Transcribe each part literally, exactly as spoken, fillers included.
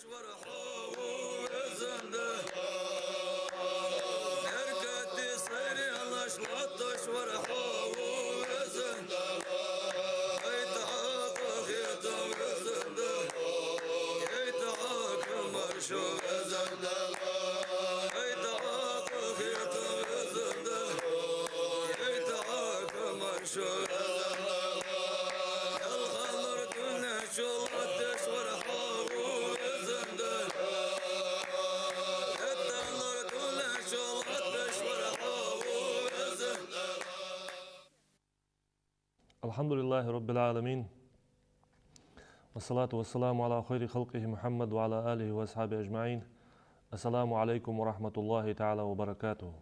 Вар хьо, везан Дала, беркате сайренаш латташ вар хьо, везан Дала, яйта хьакъ хетам, везан Дала, яйта хьакъ маршо, везан Дала, яйта хьакъ хетам, везан Дала, яйта хьакъ маршо, везан Дала, ялхаллар дунен чу латташ вар хьо, везан Дала. الحمد لله رب العالمين. والصلاة والسلام على خير خلقه محمد وعلى آله وأصحابه أجمعين. السلام عليكم ورحمة الله تعالى وبركاته.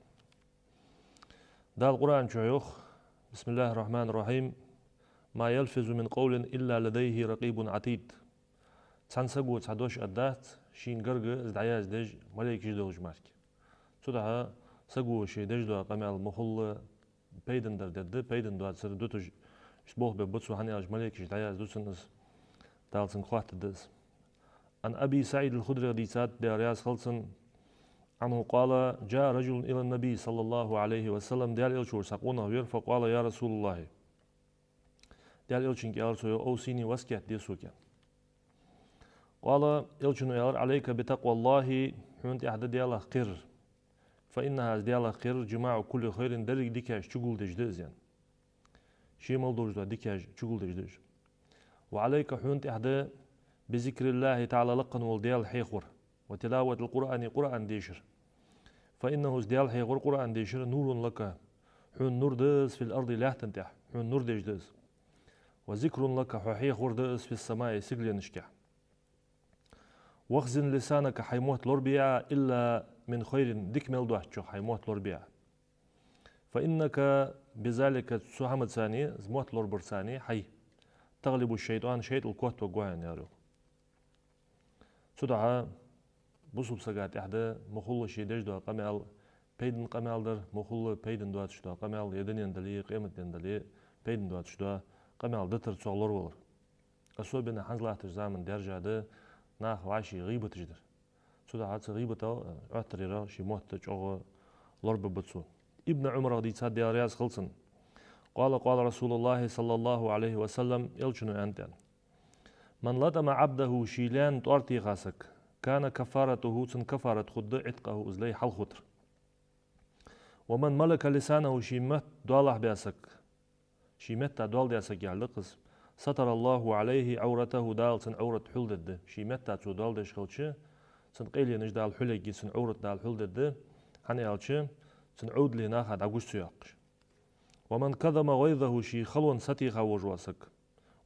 Дала Къуръан чу йоах: بسم الله الرحمن الرحيم. ما يلفظ من قول إلا لديه رقيب عتيد. Цхьан саго цхьа дош аргдац, шийна гарга из дӀаяздеш малейкаш долаш мара. Цудухьа саго ше деш дола къамаьл мухӀалла пайдана дар дергда, пайдана доацар дуташ, иштта болх бергба цо, хӀана аьлча малейкаш дӀаяздо цунна из, Дала цунга хоаттаргда из. عن أبي سعيد الخدري, дийцад, Даьла раьза хилва цунна, أنه قال: جاء رجل إلى النبي صلى الله عليه وسلم, Даьла Элча волча цхьа къонах вера, فقال: يا رسول الله. Даьла Элчанга аьлар цо: أوصني, васкет де сога. قال, Элчано аьлар: عليك بتقوى الله, хьона тӀехьа да Даьлах кхерар. فإنها, из Даьлах кхерар, جماع كل خير, деррига дикаш чугулдеш да из, аьнна. Ше мел долаш дола дикаш чугулдеш да уж. وعليك, хьона тӀехьа да, بذكر الله تعالى, лакха вола Даьла хьехавар, وتلاوة القرآن, Къуръан дешар. فإنه, из Даьла хьехавар, Къуръан дешар, نور لك, хьона нур да из, في الأرض, лаьттан тӀа, хьона нур деш да из. وذكر لك, хьо хьехавар да из, في السماء, сигаленашка. واخزن لسانك, хьай мотт лорабе Ӏа, إلا من خير, дика мел доацачох хьай мотт лорабе Ӏа. فإنك بذلك, цу хӀамаца, из мотт лорабарца хьай, تغلب الشيطان, шайтӀал котваргва хьо, аьнна, аьлар йоах. Цудухьа бусалба сага тӀехьа да мухӀалла ше деш дола къамаьл, пайдана къамаьл дар, мухӀалла пайдана доацаш дола къамаьл, е дунен дале, къематден дале, пайдана доацаш дола къамаьл дитар, цох лоравалар. Особенно хӀанз латтача заман даьржа да наха вӀаший гӀийбаташ дар. Цудухьа цу гӀийбатал, э, Ӏоттар ярах, ший мотт чӀоагӀа лорабергба цо. Ибн Ӏумарах дийцад, Даьла раьза хилва цунна: قال: قال رسول الله صلى الله عليه وسلم, Элчано аьннад, аьнна: من لطم عبده, ший лаьна тӀоара теха саг, كان كفارته, цун каффарат хургда, عتقه, из лай хьалхавитар. ومن ملك لسانه, ший мотт доалахьа баь саг, ший метта доал даь саг яхилга да-кх из, ستر الله عليه عورته, Дала цун Ӏоврат хьулдергда. Ший метта цо доал деш хилча, цун къайленаш Дала хьулъергья, цун Ӏоврат Дала хьулдергда, хӀана аьлча цун Ӏовдале наха дӀагуш ца йоаккхаш. ومن كظم غيظه, ший халонна сатеха волаш вола саг,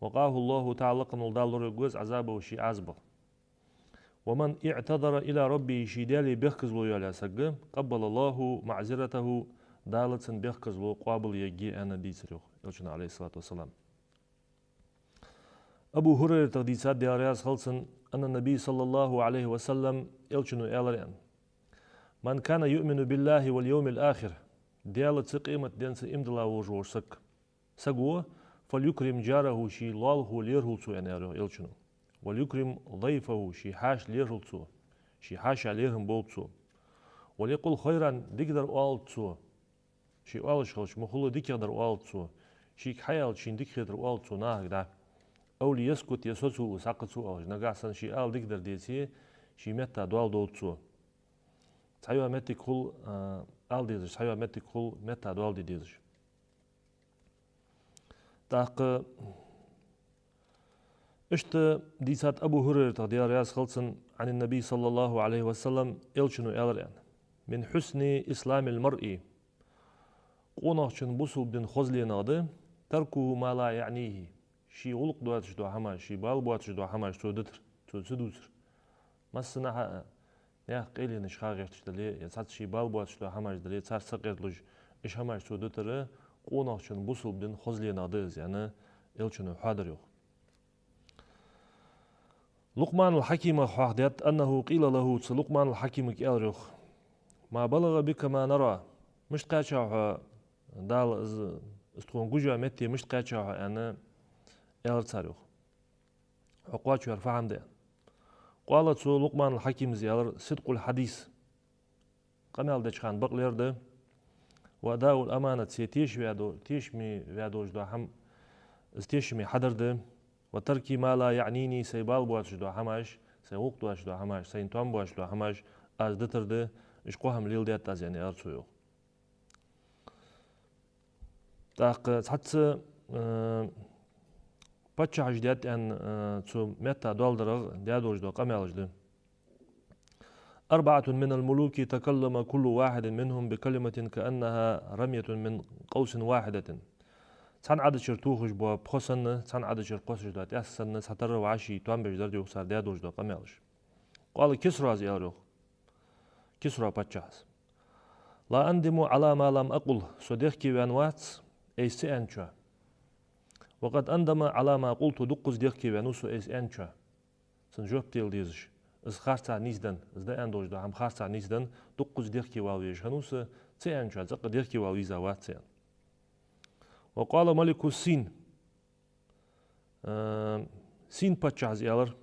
وقاه الله تعالى, лакха вола Дала лоравергва из, عذابه, ший Ӏазапах. ومن اعتذر إلى ربه, ший Даьлага бехказло йоалаяь саг, قبل الله معذرته, Дала цун бехказло къоабалъергья, аьнна дийцар йоах Элчано, عليه الصلاة والسلام. Абу ХӀурайратах дийцад, Даьла раьза хилва цунна, أن النبي صلى الله عليه وسلم, Элчано аьлар, аьнна: من كان يؤمن بالله واليوم الآخر, Даьлаца, къематденца иман дилла волаш вола саг, саго, فليكرم جاره, ший лоалахо лерхӀалва цо, аьнна, аьлар йоах Элчано. وليكرم ضيفه, ший хьаьша лерхӀалва цо, ший хьаьшах лерхӀам болба цо. وليقل خيرا, дикадар оалалда цо. Ше оалаш хилча, мухӀалла дикадар оалалда цо. Шийга хьааьлча, шийна дика хетар оалалда цо нахага дӀа. أو ليسكت, е соцалва, цхьаккха ца оалаш. Нагахьа санна ше ала дикадар деце, ший метта доал долда цо. Цхьайола моттиг хул, а, ала дезаш, цхьайола моттиг хул метта доал де дезаш. ТӀаккха иштта дийцад Абу ХӀурайратах, Даьла раьза хилва цунна, عن النبي صلى الله عليه وسلم, Элчано аьлар, аьнна: من حسن إسلام المرء, къонахчун бусалба дина хозленах да, تركه ما لا يعنيه, ший гӀулакх доацаш дола хӀамаш, ший бала боацаш дола хӀамаш цо дитар, цо ца дувцар. Массанахьа а наьха къайленаш ха гӀерташ дале, е цхьацца ший бала боацаш дола хӀамаш дале, царца сакъердалуш, уж хӀамаш цо дитар къонахчун бусалба дина хозленах да из, аьнна, Элчано хьоадаьр йоах. Лукъманул-Хьакимах хьоахадаьд, أنه قيل له, цу Лукъманул-Хьакимага аьлар йоах: ما بلغ بك ما نرى, мишта кхаьчав хьо, Дала из, из тхона гуш йола метте мишта кхаьчав хьо, аьнна, аьлар цар йоах. Хьо кхоачаваьр фу хӀама да, аьнна. قال, цу Лукъманул Хьакима аьлар: صدق الحديث, къамаьл деча хана бакълер да, وأداء الأمانة, се тешаме ваь до-, тешаме ваь долаш дола хӀама, из тешаме хьадар да, وترك ما لا يعنيني, сай бала боацаш дола хӀамаш, сай гӀулакх доацаш дола хӀамаш, сайна тоам боацаш дола хӀамаш аз дитар да, уж кхо хӀама леладаьд аз, аьнна, аьлар цо, йоах. ТӀаккха цхьацца, э, паччахьаша даьд аьнна, э, цу метта доаладарах даь долаш дола къамаьлаш да. أربعة من الملوك تكلم كل واحد منهم بكلمة كأنها رمية من قوس واحدة. Цхьан Ӏадатера тохаш бола пхо санна, цхьан Ӏадатера кхоссаш дола тӀаьс санна, цхьатарра вӀаший тоам беш дар, йоах, цар даь долаш дола къамаьлаш. قال كسرى, аьлар, йоах, Кисра паччахьас: لا أندم على ما لم أقل, со дехкеваьнна вац айса ца аьнначоа. وقد أندم على ما قلت, дуккхаза дехкеваьннав со айса аьнначоа. Цунна жоп дала дезаш, из харцахьа нийсденна, из дӀааьнна долаш дола хӀама харцахьа нийсденна, дуккхаза дехкевала везаш хиннав со, ца аьнначоа цӀаккха дехкевала вийза вац, аьнна. وقال ملك الصين, э, Син паччахьас аьлар: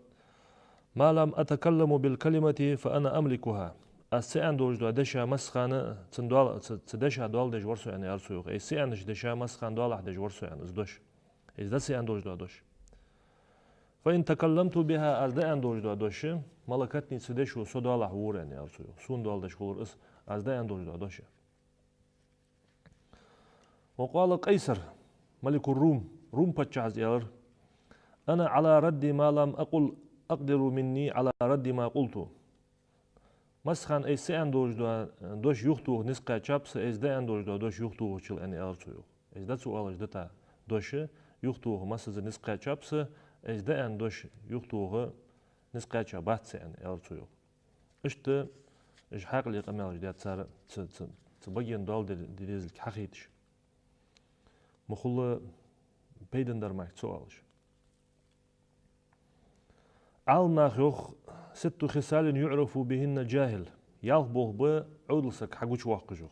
ما لم أتكلم بالكلمة فأنا أملكها. Аз ца аьнна долаш дола деша массахана цун доал-, цу, цу деша доал деш вар со, аьнна, аьлар цо, йоах. Айса ца аьннача деша массахана доалахьа деш вар со, аьнна, из дош. Айса ца аьнна долаш дола дош. فإن تكلمت بها, аз дӀааьнна долаш дола дош, ملكتني, цу дешо со доалахьа вора, аьнна, аьлар цо, йоах. Сона доал деш хулар из, аз дӀааьнна долаш дола дош. وقال قيصر ملك الروم, Рум паччахьас аьлар: أنا على رد ما لم أقل أقدر مني على رد ما قلت. Массахана айса ца аьнна долаш дола дош юхатоха низ кхаьчаб са айса дӀааьнна долаш дола дош юхатохачул, аьнна, аьлар цо, йоах. Айса дӀа ца оалаш дита дош юхатоха массаза низ кхаьчаб са, айса дӀааьнна дош юхатоха низ кхаьчабац са, аьнна, аьлар цо, йоах. Иштта уж хьаькъале къамаьлаш даьд цар, цу, цу, цу баген доал де, де дезалга хьахайташ. Мухула пайдана дар мара ца оалаш. Ӏаламнаха йоах: ست خصال يعرف بهن الجاهل. Ялх болх ба Ӏовдала саг хьагучавоаккхаш, йоах.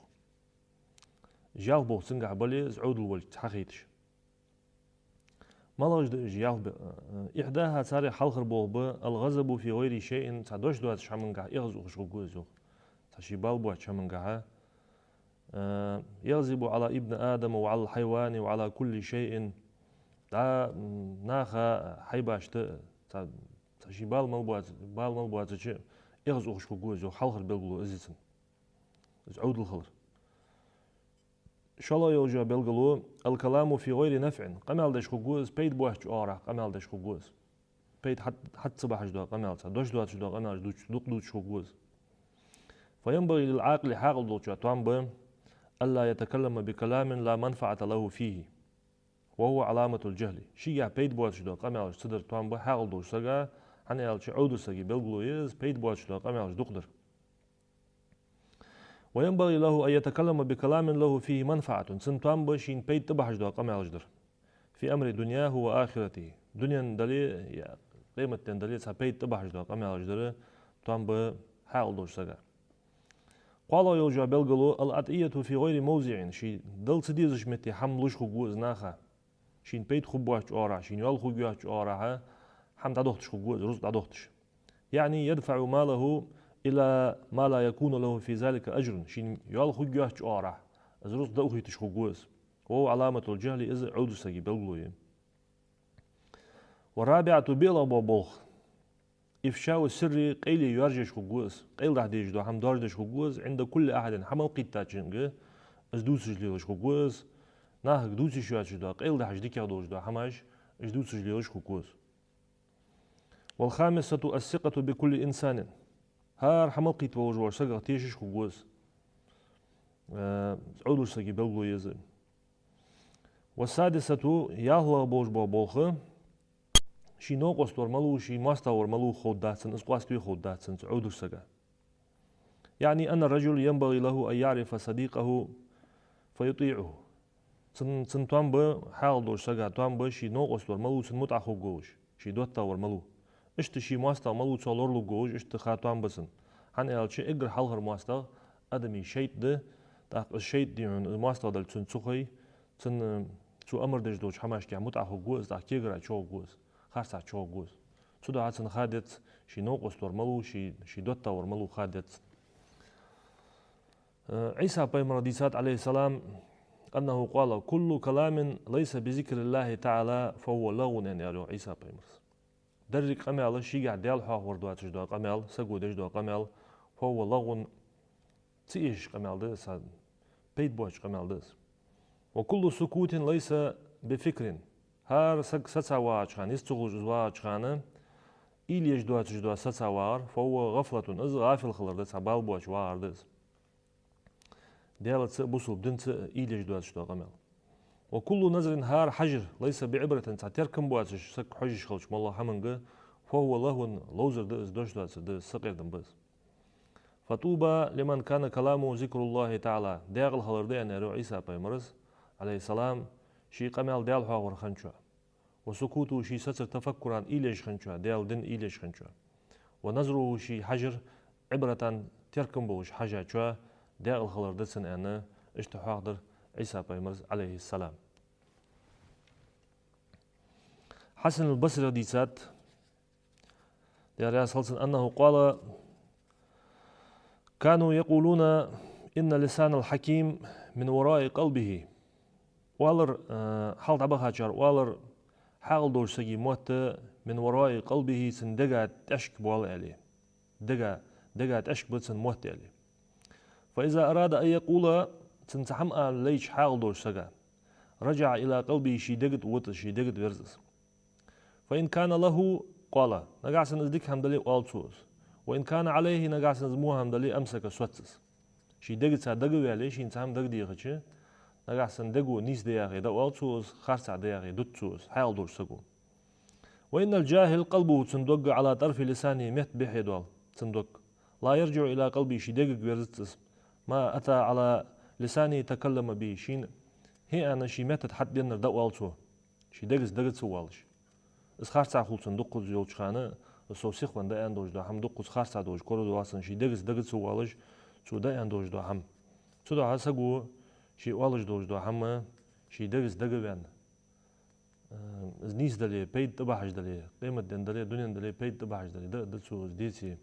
Ялх болх цунгахь бале, из Ӏовдала волга хьахайташ. МалагӀаш да уж ялх бе-, э, إحداها, царех хьалхара болх ба: الغضب في غير شيء, цхьа дош доацача хӀамангахь эгӀаз ухаш хургва из, йоах. Цхьа ший бала боацача хӀамангахьа, э, يغضب على ابن آدم وعلى الحيوان وعلى كل شيء. ДӀа, м, наха, хьайбашта, цхьа, цхьа ший бала мел боаца-, бала мел боацача эгӀаз ухаш хургва из, йоах, хьалхара белгало из я цун. Из Ӏовдала хилар. ШоллагӀа йола белгало: الكلام في غير نفع. Къамаьл деш хургва из, пайда боацача оагӀорахьа къамаьл деш хургва из. Пайда хьат-, хьатӀа ца бахьаш дола къамаьл, цхьа дош доацаш дола къамаьлаш дувц-, дукха дувцаш хургва из. فينبغي للعاقل, хьаькъал долчоа тоам ба, ألا يتكلم بكلام لا منفعة له فيه، وهو علامة الجهل. Шийгахь пайда боацаш дола къамаьлаш ца дар тоам ба хьаькъал долча сага, хӀана аьлча Ӏовдала сага белгало я из пайда боацаш дола къамаьлаш дукха дар. وينبغي له أن يتكلم بكلام له فيه منفعة. Цун тоам ба шийна пайда тӀабахьаш дола къамаьлаш дар. في أمر دنياه وآخرته. Дунен дале, е къематден дале, цхьа пайда тӀабахьаш дола къамаьлаш дар тоам ба хьаькъал долча сага. КхоалагӀа йола белгало: العطية في غير موضعه. Ший дала ца дезача метте хӀама луш хургва из наха. Шийна пайда хургбоацача оагӀорахьа, шийна йоал хургйоацача оагӀорахьа хӀама дӀадохийташ хургва из, рузкъа дӀадохийташ. يعني يدفع ماله إلى ما لا يكون له في ذلك أجر. Шийна йоал хургйоацача оагӀорахьа из рузкъа дӀаухийташ хургва из. وهو علامة الجهل, из Ӏовдала сага белгало я. والرابعة, биълагӀа бола болх: إفشاء السر, къайле йоаржадеш хургва из, къайладахьа дезаш дола хӀама доаржадеш хургва из, عند كل أحد, хӀама мел кхийттачунга из дувцаш лелаш хургва из, нахага дувца йиш йоацаш дола, къайладахьаш дикагӀа долаш дола хӀамаш из дувцаш лелаш хургва из. والخامسة الثقة بكل إنسان. ХӀара хӀама мел кхийтта волаш волча сагах тешаш хургва из. Э, Ӏовдалча сага белгало я из. والسادسة, ялхлагӀа болаш бола болх: ший новкъост вар малув, ший моастагӀа вар малув ховргдац цунна, из къоаставе ховргдац цунна, цу Ӏовдалча сага. يعني أن الرجل ينبغي له أن يعرف صديقه فيطيعه. Цун, цун тоам ба, хьаькъал долча сага тоам ба ший новкъост вар малув, цунна мутӀахьа хургволаш, ший доттагӀа вар малув. Иштта ший моастагӀа малув, цох лоралургволаш, иштта ха тоам ба цунна. ХӀана аьлча эггара хьалхара моастагӀа адамий шайтӀа да, тӀаккха из шайтӀа, дий хьона, из моастагӀа дале, цунна ца хой, цунна, цо амар деш долча хӀамашкахь мутӀахьа хургва из, тӀаккха кегара чугӀоргва из, харцахьа чугӀоргва из. Цудухьа цунна ха деза, ший новкъост вар малув, ший, ший доттагӀа вар малув ха деза. Э, Ӏийса пайхамара дийцад, Ӏалайхи ссалам, أنه قال: «كل كلام ليس بذكر الله تعالى فهو لغو», аьнна, аьлар Ӏийса пайхамара. Деррига къамаьл, шийгахьа Даьла хьоахавар доацаш дола къамаьл, саго деш дола къамаьл, فهو لغو, ца эшаш къамаьл да из, пайда боацаш къамаьл да из. «وكل سكوت ليس بفكر». ХӀара саг саца вагӀача хана, йист ца хулаш из вагӀача хана, уйла еш доацаш дола саца вагӀар, فهو غفلة, из гӀафил хилар да, цхьа бала боацаш вагӀар да из. Даьлаца а, бусалба динца а уйла еш доацаш дола къамаьл. «وكل نظر», хӀара хьажар, «ليس بعبرة», цхьа теркам боацаш саг хьожаш хилча моллагӀча хӀаманга, «فهو لهو», ловзар да из, дош доацар да из, сакъердам ба из. «فطوبى لمن كان كلامه ذكر الله تعالى». Декъала хилар да, аьнна, аьлар Ӏийса пайхамара, Ӏалайхи ссалам, ший къамаьл Даьла хьоахавар хинначоа. «وسكوته», ший сацар, «تفكرا», уйла еш хинначоа, Даьла дин уйла еш хинначоа. «ونظره», ший хьажар, «عبرة», теркам болаш хьажачоа, декъала хилар да цун, аьнна, иштта хьоахадаьр Ӏийса пайхамара, Ӏалайхи ссалам. Хьасан аль-Басрийс дийцад, Даьла раьза хилва цунна, أنه قال: «كانوا يقولون إن لسان الحكيم من وراء قلبه». Оалар, э, хьалха дӀабахачар оалар, хьаькъал долча сага мотт من وراء قلبه, цун дега тӀехьашка ба, аьле. Дега, дега тӀехьашка ба цун мотт, аьле. «فإذا أراد أن يقول», цунна цхьа хӀама ала лайча хьаькъал долча сага, «رجع إلى قلبه», ший дега тӀа вода из, ший дега тӀа верз из. «فإن كان له قال», нагахьа санна из дика хӀама дале, оал цо из. «وإن كان عليه», нагахьа санна из во хӀама дале, «أمسك», соц из. Ший дегаца дагаваьле, шийна цхьа хӀама дагадехача, нагахьа санна дего нийса да яхе, дӀаоал цо из, харцахьа да яхе, дут цо из, хьаькъал долча саго. «وإن الجاهل قلبه», цун дог, «على طرف لسانه», метта бӀухе дола цун дог. «لا يرجع إلى قلبه», ший дегага верзац из. «ما أتى على لسانه تكلم به», шийна хӀе аьнна ший метта тӀа хьатӀаденнар дӀаоал цо. Ший дегаца дага ца воалаш. Из харцахьа хул цунна дукхаза йолча хана, из сов сихвенна дӀааьнна долаш дола хӀама дукхаза харцахьа долаш корадоагӀа цунна, ший дегаца дага ца воалаш, цо дӀааьнна долаш дола хӀама. Цудухьа саго ший оалаш долаш дола хӀама ший дегаца дагаваьнна, э, из нийса дале, пайда тӀабахьаш дале, къематден дале, дунен дале, пайда тӀабахьаш дале, да а да цо из, деце,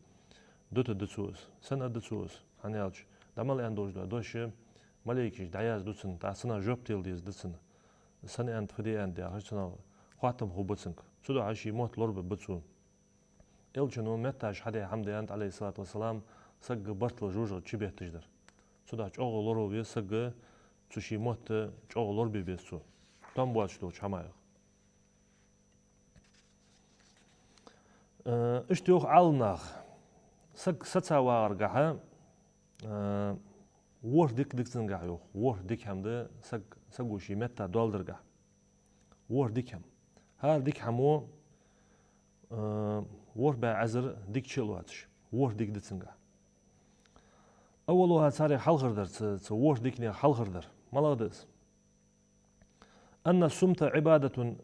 дута да цо из, сана а да цо из, хӀана аьлча, дӀа мел аьнна долаш дола дош малейкаша дӀаязду цунна, тӀаккха цунах жоп тела деза да цунна. Сана аьннад, фу де аьннад яхаш, цунах хоаттам хургба цунга. Цудухьа ший мотт лорабергба цо. Элчано метташ хьадаь хӀама да аьннад, Ӏалайхи ссалату вассалам, саг бартал жожагӀате чубетташ дар. Цудухьа чӀоагӀа лоралуш веза саг, цу ший мотт чӀоагӀа лорабе беза цо. Там боацаш долча хӀамаех. Э, иштта йоах Ӏаламнаха, саг саца вагӀаргахьа, э, ворхӀ дика да цунгахьа йоах. ВорхӀ дика хӀама да саг, саго ший метта доал даргахьа. ВорхӀ дика хӀама. ХӀара дика хӀамо, э, ворхӀ бӀаь эзар дика чу а лоацаш. ВорхӀ дика да цунгахьа. أولها, царех хьалхардар, цу, цу ворхӀ диканех хьалхардар. МалагӀа да из? أن الصمت عبادة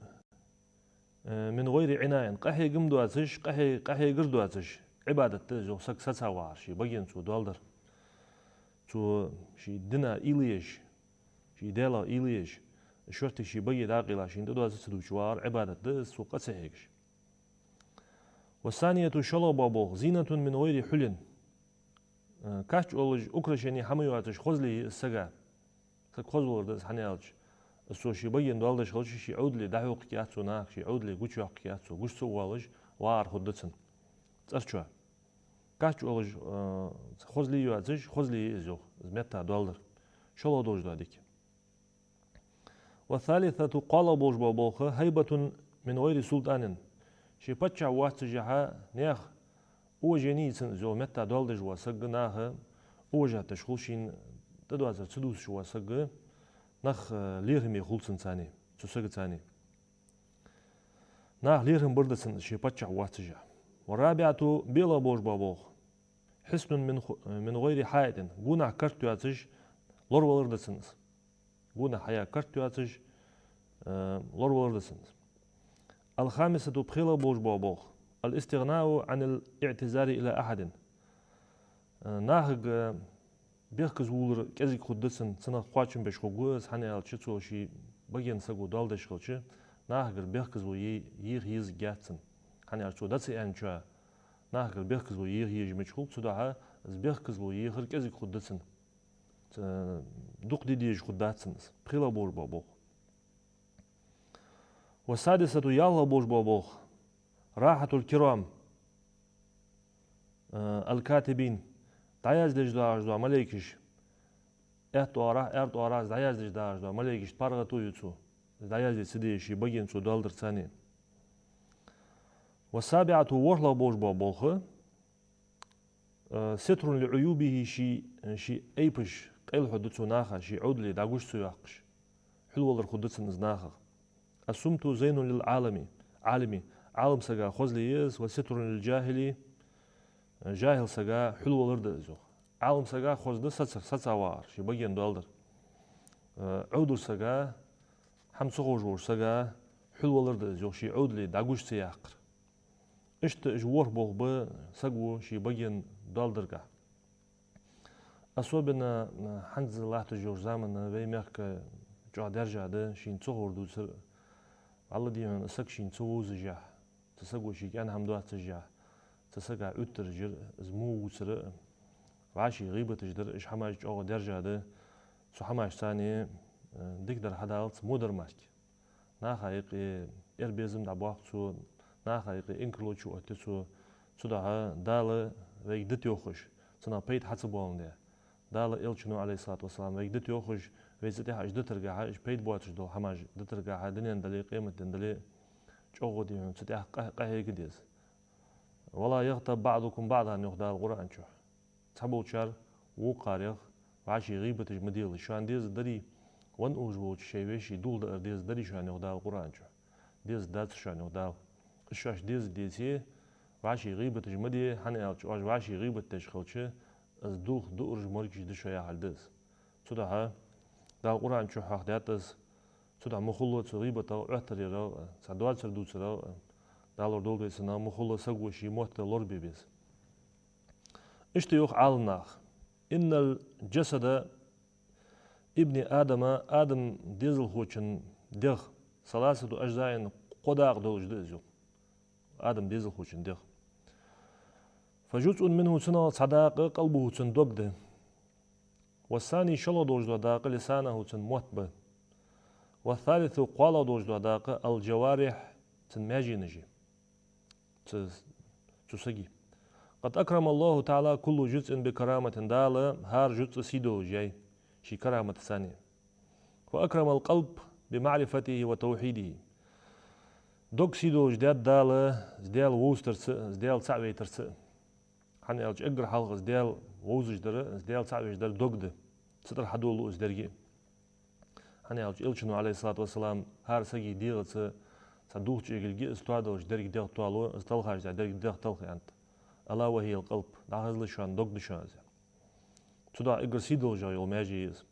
من غير عناء. Къахьегам доацаш, къахье-, къахьегар доацаш, Ӏибадат да из, йоах, саг саца вагӀар, ший багенца цо доал дар. Цо ший дина уйла еш, ший Даьлах уйла еш, шортта ший баге дӀакъайла, шийна тӀадоаза ца дувцаш вагӀар Ӏибадат да из, цо къа ца хьегаш. والثانية, шоллагӀа бола болх, زينة من غير حلي. Э, кач оалаш, украшени хӀама йоацаш, хозле я из сага. Саг хоза валар да из, хӀана аьлча, из цо ший баген доал деш хилча, ший Ӏовдале дӀахьокхаргьяц цо наха, ший Ӏовдале гучайоаккхаргьяц цо, гуш ца воалаш, вагӀар хургда цунна цӀерчоа. Кач оалаш, э, хозле йоацаш, хозле я из, йоах, из метта доал дар. ШоллагӀа долаш дола дика. والثالثة, кхоалагӀа болаш бола болх, هيبة من غير سلطان. Ше паччахь воаццашехьа, наьха уважени я цунна из, йоах, метта доал деш вола саг наха уважать деш хул, шийна тӀадоазар ца дувцаш вола саг, нах, э, лерхӀаме хул цунцара, цу сагацара. Наха лерхӀам бар да цунна из, ше паччахь воаццашехьа. والرابعة, биълагӀа болаш бола болх, حصن من خ-، من غير حائط, гонахьа карт йоацаш, лоравалар да цунна из. Гонахьа хьаяь карт йоацаш, э, лоравалар да цунна из. الخامسة, пхелагӀа болаш бола болх, الاستغناء عن الاعتذار إلى أحد. Э, нахага бехказвувлар кӀезига хургда цунна, цунах кхоачам беш хургва из, хӀана аьлча цо ший баген саго доал деш хилча, нахагара бехказло е-, еха езаргьяц цунна. ХӀана аьлча цо дац аьнначоа нахагара бехказло еха езаш мича хул, цудухьа из бехказло ехар кӀезига хургда цунна. Ц-, дукха де дезаш хургдац цунна из. ПхелагӀа болаш бола болх. والسادسة, ялхлагӀа болаш бола болх. راحة الكرام, э, الكاتبين. ДӀаяздеш доагӀаш дола малейкаш. Аьтта оагӀорахьа, аьрда оагӀорахьа дӀаяздеш доагӀаш дола малейкашта паргӀато ю цо. ДӀаязде ца дезаш ший баген цо доал дар царна. والسابعة, ворхӀлагӀа болаш бола болх. Э, ستر لعيوبه, ший, ший айпаш къайлахьоргда цо наха, ший Ӏовдале дӀагуш ца йоаккхаш. Хьулвалар хургда цунна из нахах. الصمت زين للعالم, Ӏалам, Ӏалам сага хозал я из, وستر للجاهل, жахӀил сага хьулвалар да из, йоах. Ӏалам сага хоза да сацар, сацавар, ший баген доал дар. Э, Ӏовдалча сага, хӀама ца ховш волча сага хьулвалар да из, йоах, ший Ӏовдале дӀагуш ца яккхар. Иштта уж ворхӀ болх ба саго ший баген доал дарга. Особенно, м, хӀанз латташ йолча заман вай мехка чӀоагӀа даьржа да шийна ца ховр дувцар. Алла дийхьа саг шийна ца вовзашехь, цу саго ший кӀаьнк хӀама доаццашехь, цу сага Ӏуттараш яр, из мо вувцар, вӀаший гӀийбаташ дар, уж хӀамаш чӀоагӀа даьржа да. Цу хӀамашца цхьана, э, дикадар хьадалац, во дар мара. Наха юкъе эр безам дӀабоаккх цо, наха юкъе инкарло чуоттаю цо. Цудухьа Дала вайга дита йоахаш, цунах пайда хьа ца боаландаь. Дала, Элчано, عليه الصلاة والسلام, вайга дита йоахаш, вай цу тӀехьа уж дитаргахьа, уж пайда боацаш дола хӀамаш дитаргахьа, дунен дале, къематден дале, чӀоагӀа дийхьа цу тӀехьа къа-, къахьега деза. ولا يغتب بعضكم بعضا, йоах Дала Къуръан чу. Цхьаболчар вокхарех вӀаший гӀийбаташ ма делаш. Шоана дезаргдарий, венна ухаш волча шоай веший дулх даар дезаргдарий шоана, йоах Дала Къуръан чу. Дезаргдац шоана, йоах Дала. Из шоашта дезаргдеце, вӀаший гӀийбаташ ма де, хӀана аьлча оаш вӀаший гӀийбат деш хилча, из дулх дуараш, моргаш да шо яхилга да из. Цудухьа Дала Къуръан чу хьоахадаьд из, цудухьа ма хулла цу гӀийбатах, Ӏоттарерах, цхьа доацар дувцарах, Дала лорадолда вай цунах, ма хулла саго ший мотт лорабе беза. Иштта йоах Ӏалам наха: إن الجسد ابن آدم, Адам дезалхочун дегӀ, ثلاثة أجزاء, кхо дакъа долаш да из, йоах. Адам дезалхочун дегӀ. فجزء منه, цунах цхьа дакъа, قلبه, цун дог да. والثاني, шоллагӀа долаш дола дакъа, لسانه, цун мотт ба. والثالث, кхоалагӀа долаш дола дакъа, الجوارح, цун маьженаш я. Цу, цу сага. قد أكرم الله تعالى كل جزء بكرامة, Дала хӀара жузъ сий долаш яьй ший караматаца цхьана. وأكرم القلب بمعرفته وتوحيده. Дог сий долаш даьд Дала из Даьла вовзийтарца, из Даьла цаӀ вайтарца. ХӀана аьлча эггара хьалха из Даьла вовзаш дар, из Даьла цаӀ веш дар дог да. Цу тӀара хьадоалу из деррига. ХӀана аьлча Элчано, عليه الصلاة والسلام, хӀара сага дегӀаца цхьа дулх чӀегилг я, из тоадалча деррига дегӀ тоалу, из талхача деррига дегӀ талх, аьннад. ألا وهي القلب, дӀахазалаш шоана, дог да шоана из. Цудухьа эггара сий долаш йола маьже я из.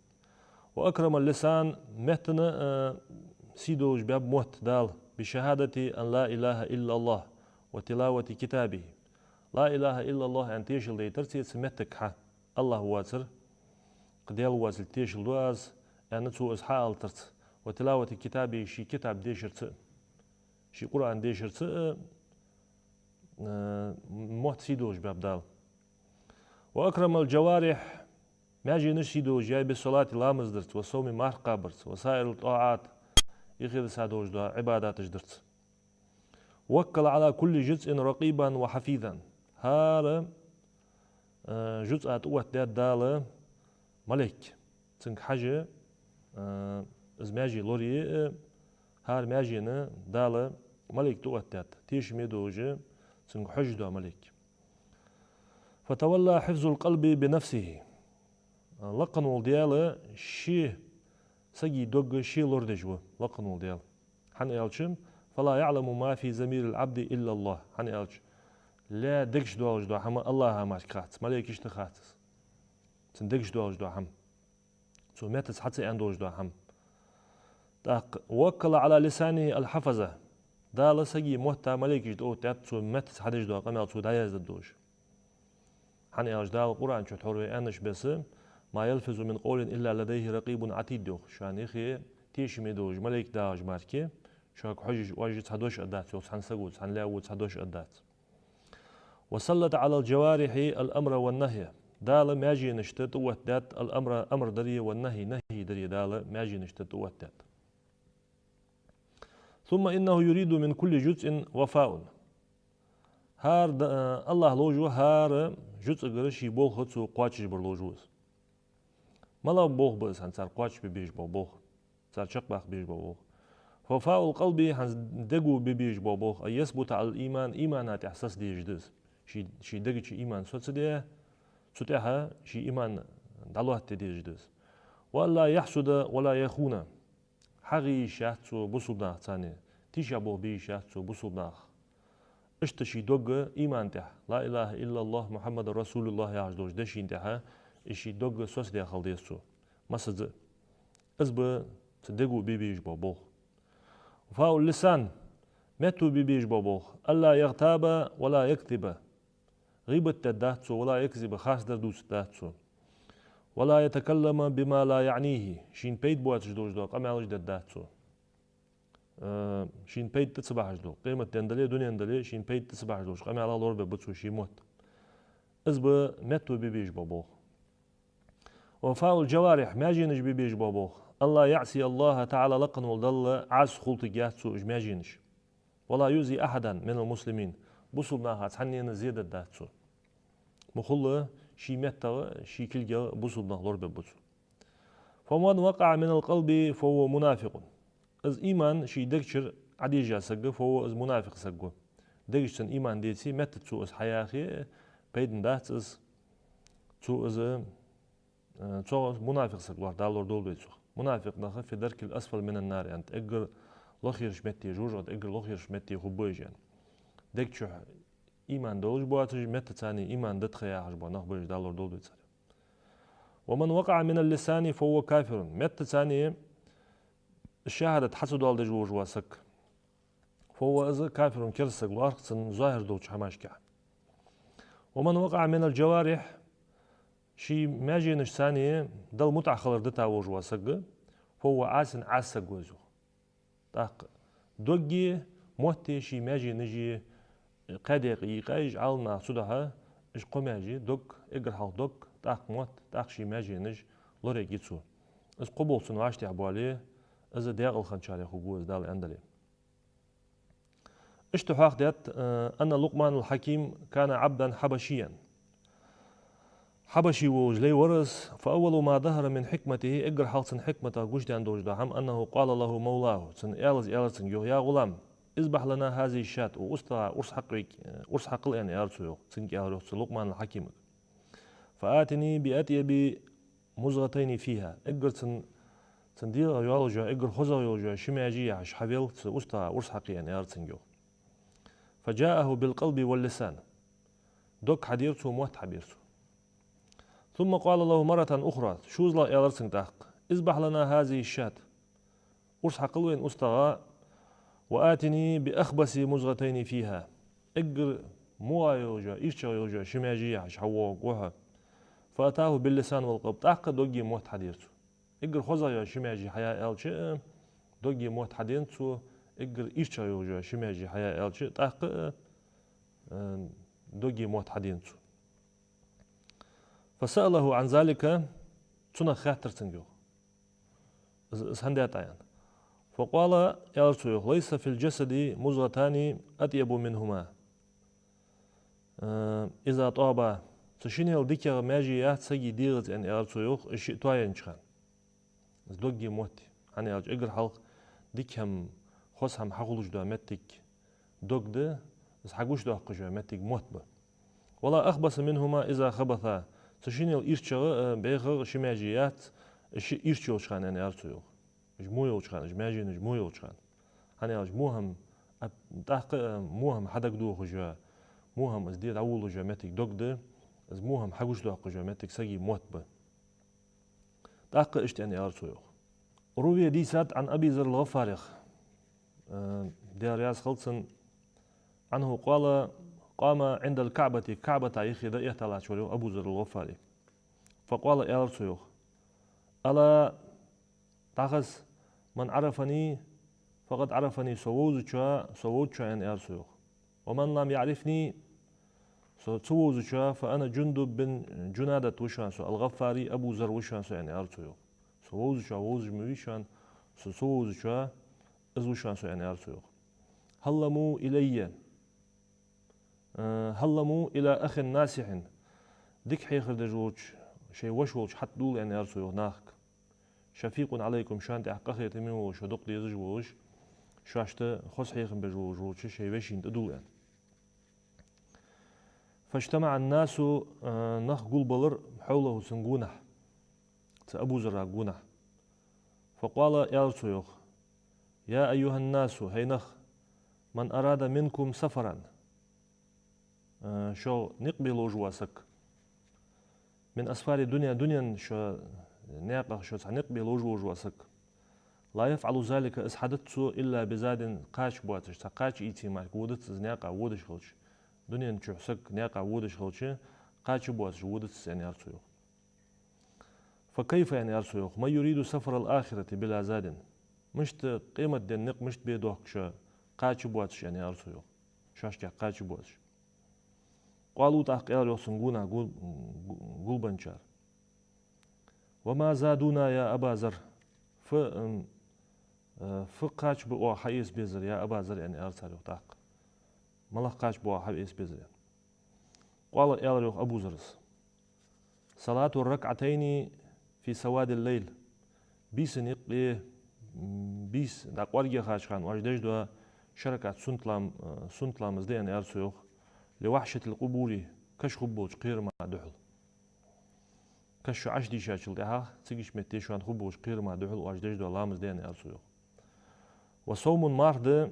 وأكرم اللسان, меттана, э, сий долаш баьб мотт Дала, بشهادة أن لا إله إلا الله وتلاوة كتابه. لا إله إلا الله аьнна тешал дайтарца цу меттага хьа. АллахӀ воацар, кхы Даьла воацилга тешал ду аз, аьнна, цо из хьаалийтарца, وتلاوة كتابه, ший китаб дешарца, ший Къуръан дешарца, э, э, мотт сий долаш баьб Дала. وأكرم الجوارح, маьженаш сий долаш яьй, بالصلاة, ламаз дарца, والصوم, марха кхабарца, وسائر الطاعات, юхедиса долаш дола Ӏибадаташ дарца. وكل على كل جزء رقيبا وحفيظا. ХӀара, э, жузъа тӀаоттадаьд Дала малейк. Цунга хьажа, э, из маьже лорае, э, хӀара маьжена Дала малейк тӀаоттадаьд. Тешаме долаш, цунга хьожаш дола малейк. فتولى حفظ القلب بنفسه. Лакха вола Даьла ше сага дог ше лорадеш ва, лакха вола Даьла. ХӀана аьлча, فلا يعلم ما في ضمير العبد إلا الله. ХӀана аьлча, лай дегаш долаш дола хӀама АллахӀа мара хац, малейкашта хац из. Цун дегаш долаш дола хӀама. Цо меттаца хьа ца аьнна долаш дола хӀама. ТӀаккха, وكل على لسانه الحفظة. Дала сага мотта малейкашта тӀаоттадаьд, цо меттаца хьадеш дола къамаьл цо дӀаяздеш долаш. ХӀана аьлча Дала Къуръан чу тхьовра вай аьннача беса: ما يلفظ من قول إلا لديه رقيب عتيد, йоах. Шоана юхе тешаме долаш малейк дагӀаш мара, Шуга хьожаш, оаш цхьа дош а дац, йоах, цхьан саго, цхьан лаьво цхьа дош а дац. وسلط على الجوارح الأمر والنهي. Дала маьженашта тӀаоттадаьд الأمر, амар даре, والنهي, нахьи даре Дала маьженашта тӀаоттадаьд. ثم إنه يريد من كل جزء وفاء. ХӀара да-, АллахӀ ловш ва хӀара жузъагара ший болх цо кхоачашбар ловш ва из. МалагӀа болх ба из, хӀанз цар кхоачашбе безаш бола болх, цар чакхбаккха безаш бола болх? فوفاء القلب, хӀанз дего бе безаш бола болх, أن يثبت على الإيمان, имана тӀехь саца дезаш да из. Ший, ший дега чу иман соцаде, цу тӀехьа ший иман дӀалоаттаде дезаш да из. وأن لا يحسد ولا يخون. ХьагӀ е йиш яц цо бусалба нахаца, тийшаболх бе йиш яц цо бусалба наха. Иштта ший дог иман тӀехь, لا إله إلا الله محمد رسول الله яхаш долча дешийна тӀехьа, из ший дог соцадаь хила деза цо массаза а. Из ба цу дего бе безаш бола болх. وفاء اللسان, метто бе безаш бола болх, ألا يغتاب ولا يكذب. ГӀийбат дергдац цо, ولا يكذب, харцдар дувцаргдац цо. ولا يتكلم بما لا يعنيه, шийна пайда боацаш долаш дола къамаьлаш дергдац цо. Э, шийна пайда тӀа ца бахьаш дола, къематден дале, дунен дале, шийна пайда тӀа ца бахьаш долча къамаьлах лорабергба цо ший мотт. Из ба метто бе безаш бола болх. وفاء الجوارح, маьженаш бе безаш бола болх. ألا يعصي الله تعالى, лакха вола Далла Ӏаса хулийтаргьяц цо уж маьженаш. ولا يؤذي أحدا من المسلمين, бусалба наха цхьаннена зе дергдац цо. Мухулла ший меттагӀа, ший кулгагӀа бусалба нах лорабергба цо. فمن وقع من القلب فهو منافق. Из иман ший дега чура Ӏодежа саг, فهو, из мунафикъ саг ва. Дега чу цун иман деце, меттаца цо из хьаяхе, пайдана дац из, цо из, э, цох мунафикъ саг лоархӀ, Дала лорадолда вай цох. Мунафикъ нах في الدرك الأسفل من النار, аьннад, эггара лохерча метте, жожагӀатен эггара лохерча метте хургба уж, аьннад. Дега чу иман долаш боацаш, меттаца иман да тха яхаш бола нах ба уж, Дала лорадолда вай царех. ومن وقع من اللسان فهو كافر. Меттаца шахӀадат хьа ца доаладеш волаш вола саг, فهو, из, كافر, керста саг лоархӀ цун зохӀир долча хӀамашкахь. ومن وقع من الجوارح, ший маьженашца Далла мутӀахьа хилар дита волаш вола саг, فهو عاص, Ӏаса саг ва из, йоах. ТӀаккха догги, мотти, ший маьженаси кхаь даькъе йийкъай уж Ӏаламнаха, цудухьа уж кхо маьже: дог, эггара хьалха дог, тӀаккха мотт, тӀаккха ший маьженаш лораергья цо. Из кхо болх цун вӀаштӀехьа боале, из даькъала хинначарех хургва из, Дала аьннадале. Иштта хьоахадаьд, э, أن لقمان الحكيم كان عبدا حبشيا. Хьабаши волаш лай вар из, فأول ما ظهر من حكمته, эггара хьалха цун хьикматах гучадаьнна долаш дола хӀама, أنه قال له مولاه, цун аьлас аьлар цунга, йоах: يا غلام، اذبح لنا هذه الشاة, укх устагӀа урс хьакхийк-, урс хьакхал, аьнна, аьлар цо, йоах, цунга аьлар, йоах, цу Лукъман аль-Хьакимага. فآتني بأطيب مضغتين فيها, эггара цун, цун дегӀа йолаш йола, эггара хозагӀа йолаш йола ши маьже яхьаш хьавел цу устагӀа урс хьакхе, аьнна, аьлар цунга, йоах. فجاءه بالقلب واللسان. Дог хьадера цо, мотт хьабера цо. ثم قال له مرة أخرى, шозлагӀа аьлар цунга тӀаккха: اذبح لنا هذه الشاة. Урс хьакхал вайна устагӀа, وآتني بأخبث مضغتين فيها. Эггара муха йолаш йола, ирчагӀа йолаш йола ши маьже яхьаш хьавоагӀаргва хьо. فأتاه باللسان والقلب. ТӀаккха догги мотт хьадера цо. Эггара хозагӀа йола ши маьже хьая аьлча, догги мотт хьаденад цо, эггара ирчагӀа йолаш йола ши маьже хьая аьлча, тӀаккха, э, догги мотт хьаденад цо. فسأله عن ذلك, цунах хаьттар цунга, йоах. Из, из хӀана даьд Ӏа, аьнна. فقال, аьлар цо, йоах: ليس في الجسد مضغتان أطيب منهما, э, إذا طابا. Цу шиннел дикагӀа маьже яц сага дегӀаца, аьнна, аьлар цо, йоах, уж шиъ тоаеннача хана. Из догги мотти. ХӀана аьлча, эггара хьалха дика хӀама, хоза хӀама хьахулаш дола моттиг дог да, из хьагучадоаккхаш йола моттиг мотт ба. ولا أخبث منهما إذا خبثا. Цу шиннел ирчагӀа а, э, бӀехагӀа а ши маьже яц, уж шиъ ирча йолча хана, аьнна, аьлар цо, йоах. Уж во йолча хана, уж маьженаш во йолча хана. ХӀана аьлча, во хӀама, а, тӀаккха, э, во хӀама хьадагадохаш йола, во хӀама из де дӀаволалуш йола моттиг дог да, из во хӀама хьагучадоаккхаш йола моттиг сага мотт ба. ТӀаккха иштта аьнна, аьлар цо, йоах. روي, дийцад, عن أبي ذر الغفاري, э, Даьла раьза хилва цунна, أنه قال: قام عند الكعبة, КаӀбата юхе дӀаэтта латташ вар, йоах, Абу Зар аль-ГӀафари. فقال, аьлар цо, йоах: ألا, дӀахаза, من عرفني فقد عرفني, со вовзачоа, со вовзачоа, аьнна, аьлар цо, йоах. ومن لم يعرفني, со ца вовзачоа, فأنا جندب بن جنادة ва шоана со, الغفاري, Абу Зар ва шоана со, аьнна, аьлар цо, йоах. Со вовзачоа вовзаш ма вий шоана, со ца вовзачоа из ва шоана со, аьнна, аьлар цо, йоах. هلموا إلي, э, هلموا إلى أخ ناصح, дика хьехар деш волча шоай воша волча хьатӀадувла, аьнна, аьлар цо, йоах, нахага. شفيق عليكم, шоана тӀехьа къахетаме волаш, шо дукха дезаш волаш, шоашта хоза хьехам беш волаш волча шоай вешийна тӀадувла, аьнна. فاجتمع الناس, э, нах гулбелар, حوله, цун гонахьа, цу Абу Зарра гонахьа. فقال, аьлар цо, йоах: يا أيها الناس, хӀай нах, من أراد منكم سفرا, э, шо никъ бе ловш вола саг, من أسفار الدنيا, дунен шо наькъах шо цхьа никъ бе ловш вола саг, لا يفعل ذلك, из хьадац цо, إلا بزاد, кхача боацаш, цхьа кхача ийце мара водац из наькъа водаш хилча, дунен чу саг наькъа водаш хилча, кхача боацаш водац из, аьнна, аьлар цо, йоах. فكيف, аьнна, аьлар цо, йоах, من يريد سفر الآخرة بلا زاد. Мишта къематден никъ мишта бе дохк шо кхача боацаш, аьнна, аьлар цо, йоах. Шоашкех кхача боацаш. قالوا, тӀаккха аьлар, йоах, цун гонахьа гу-, гу-, гулбеннчар: وما زادنا يا أبا ذر. Фу, м, э, фу кхача ба оаха хьаэца безар, я Аба Зар, аьнна, аьлар цар, йоах, тӀаккха. МалагӀа кхача ба оаха хьаэца безар, аьнна. قال, аьлар, йоах, Абу Зарра: صلاة الركعتين في سواد الليل. Бийсан юкъе, м, бийса дӀакъоаргаяхача хана оаш деш дола ши ракаӀат суннат лам-, э, суннат ламаз да, аьнна, аьлар цо, йоах. لوحشة القبور, каша хургболча кхерама духьал. Каша шо Ӏочудийшачул тӀехьагӀа, цигача метте шоана хургболча кхерама духьал оаш деш дола ламаз да, аьнна, аьлар цо, йоах. وصوم, марха да,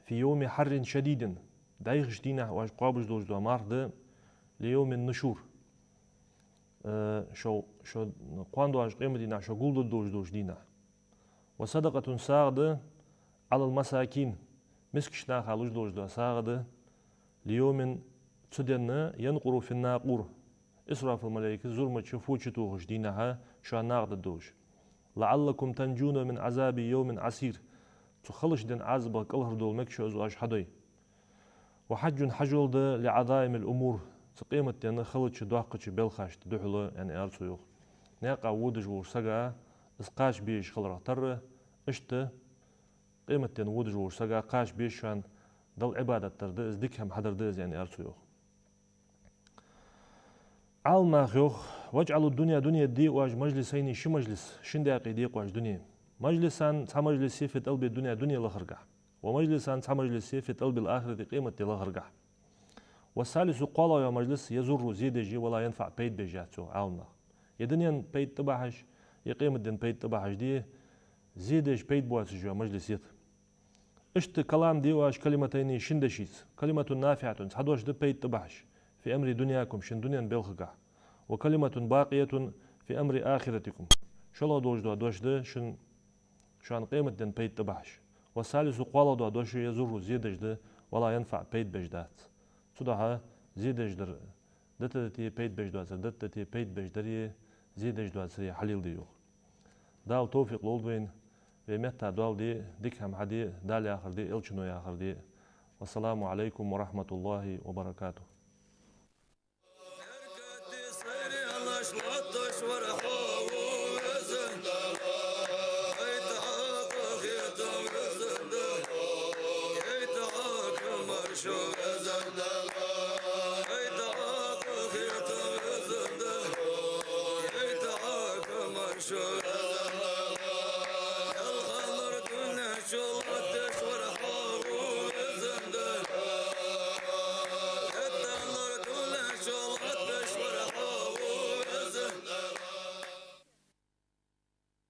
في يوم حر شديد, дӀайхача дийнахьа оаш кхоабаш долаш дола марха да, ليوم النشور, э, шо, шо кхоана доагӀаш къематдийнахьа шо гулдергдолаш долча дийнахьа. وصدقة, сагӀа да, على المساكين, мискача наха луш долаш дола сагӀа да, ليوم, цу дийнахьа, ينقر في الناقور, Исрафил малейка зурма чу фо чутохача дийнахьа шоана накъадаргдолаш. لعلكم تنجون من عذاب يوم عسير, цу халача ден Ӏазабах кӀалхардовла мег шо из оаш хьадой. وحج, хьажол да, لعظائم الأمور, цу къематден халача, доккхача белхашта духьала, аьнна, аьлар цо, йоах. Наькъа водаш волча сага из кхача безаш хиларах тарра, иштта къематден водаш волча сага кхача безаш шоана Далла Ӏибадат дар да из, дика хӀама хьадар да из, аьнна, аьлар цо, йоах. Ӏаламнаха йоах: واجعلوا الدنيا, дуне де оаш, مجلسين, ши мажлис, шин даькъе де оаш дуне. مجلسا, цхьа мажлис, في طلب الدنيا, дуне лахаргахьа. ومجلسا, цхьа мажлис, في طلب الآخرة, къематди лахаргахьа. والثالث, кхоалагӀа йола мажлис, يضر, зе деш я, ولا ينفع, пайда беш яц, йоах Ӏаламнаха. Е дунен пайда тӀабахьаш, е къематден пайда тӀабахьаш де, зе деш пайда боацаш йола мажлис я из. Иштта كلام де оаш, كلمتين, шин дешаца. كلمة نافعة, цхьа дош да пайда тӀабахьаш, في أمر دنياكم, шун дунен белхагахьа. وكلمة باقية في أمر آخرتكم. ШоллагӀа долаш дола дош да шун, шоана къематден пайда тӀабахьаш. والثالث, кхоалагӀа дола дош, يضر, зе деш да, ولا ينفع, пайда беш дац. Цудухьа зе деш дар дата дите пайда беш доацар дата дите, пайда беш дар зе деш доацар хьалелде, йоах. Дала товфикъ лолда вайна, вай метта доал де, дика хӀама хьаде, Дала яхар де, Элчано яхар де. والسلام عليكم ورحمة الله وبركاته.